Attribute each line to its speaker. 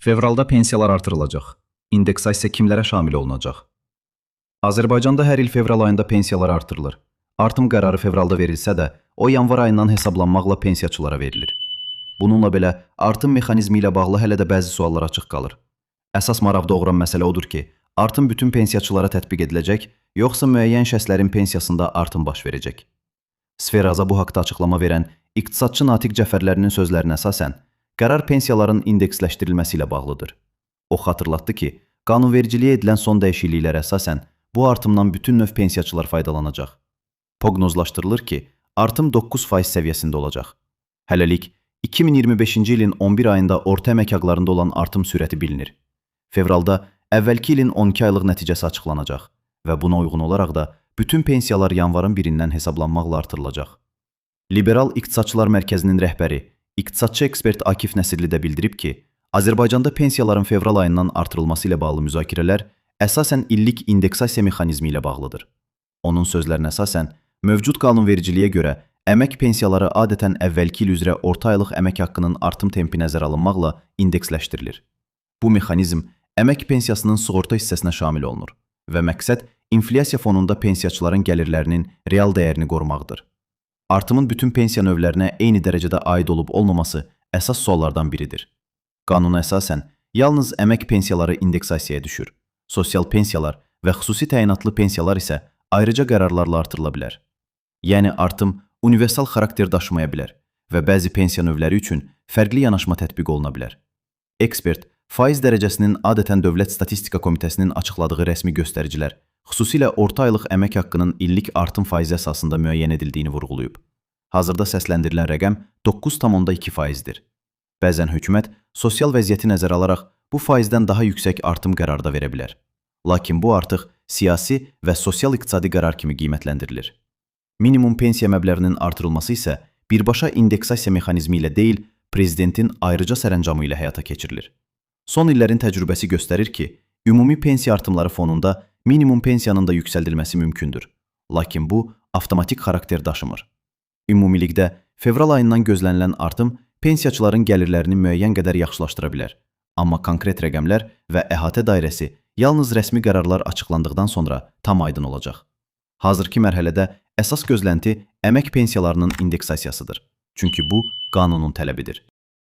Speaker 1: Fevralda pensiyalar artırılacaq. İndeksasiya kimlərə şamil olunacaq? Azərbaycanda hər il fevral ayında pensiyalar artırılır. Artım qərarı fevralda verilsə də, o yanvar ayından hesablanmaqla pensiyaçılara verilir. Bununla belə, artım mexanizmi ilə bağlı hələ də bəzi suallar açıq qalır. Əsas maraq doğuran məsələ odur ki, artım bütün pensiyaçılara tətbiq ediləcək, yoxsa müəyyən şəxslərin pensiyasında artım baş verəcək? Sferaza bu haqda açıqlama verən iqtisadçı Natiq Cəfərlərinin sözlərinə əsasən, qərar pensiyaların indeksləşdirilməsi ilə bağlıdır. O xatırlatdı ki, qanunvericiliyə edilən son dəyişikliklərə əsasən bu artımdan bütün növ pensiyaçılar faydalanacaq. Proqnozlaşdırılır ki, artım 9% səviyyəsində olacaq. Hələlik 2025-ci ilin 11 ayında orta əmək haqlarında olan artım sürəti bilinir. Fevralda əvvəlki ilin 12 aylıq nəticəsi açıqlanacaq və buna uyğun olaraq da bütün pensiyalar yanvarın 1-dən hesablanmaqla artırılacaq. Liberal İqtisadçılar Mərkəzinin rəhbəri, iqtisadçı ekspert Akif Nəsirli də bildirib ki, Azərbaycanda pensiyaların fevral ayından artırılması ilə bağlı müzakirələr əsasən illik indeksasiya mexanizmi ilə bağlıdır. Onun sözlərinə əsasən, mövcud qanunvericiliyə görə əmək pensiyaları adətən əvvəlki il üzrə orta aylıq əmək haqqının artım tempi nəzərə alınmaqla indeksləşdirilir. Bu mexanizm əmək pensiyasının sığorta hissəsinə şamil olunur və məqsəd inflyasiya fonunda pensiyaçıların gəlirlərinin real dəyərini qorumaqdır. Artımın bütün pensiya növlərinə eyni dərəcədə aid olub olmaması əsas suallardan biridir. Qanuna əsasən yalnız əmək pensiyaları indeksasiyaya düşür. Sosial pensiyalar və xüsusi təyinatlı pensiyalar isə ayrıca qərarlarla artırıla bilər. Yəni artım universal xarakter daşımaya bilər və bəzi pensiya növləri üçün fərqli yanaşma tətbiq oluna bilər. Ekspert faiz dərəcəsinin adətən Dövlət Statistika Komitəsinin açıqladığı rəsmi göstəricilər, xüsusilə orta aylıq əmək haqqının illik artım faizi əsasında müəyyən edildiyini vurğulayıb. Hazırda səsləndirilən rəqəm 9,2 faizdir. Bəzən hökumət sosial vəziyyəti nəzərə alaraq bu faizdən daha yüksək artım qərarı da verə bilər. Lakin bu artıq siyasi və sosial-iqtisadi qərar kimi qiymətləndirilir. Minimum pensiya məbləğinin artırılması isə birbaşa indeksasiya mexanizmi ilə deyil, prezidentin ayrıca sərəncamı ilə həyata keçirilir. Son illərin təcrübəsi göstərir ki, ümumi pensiya artımları fonunda minimum pensiyanın da yüksəldilməsi mümkündür. Lakin bu avtomatik xarakter daşımır. Ümumilikdə fevral ayından gözlənilən artım pensiyaçıların gəlirlərini müəyyən qədər yaxşılaşdıra bilər. Amma konkret rəqəmlər və əhatə dairəsi yalnız rəsmi qərarlar açıqlandıqdan sonra tam aydın olacaq. Hazırki mərhələdə əsas gözlənti əmək pensiyalarının indeksasiyasıdır. Çünki bu qanunun tələbidir.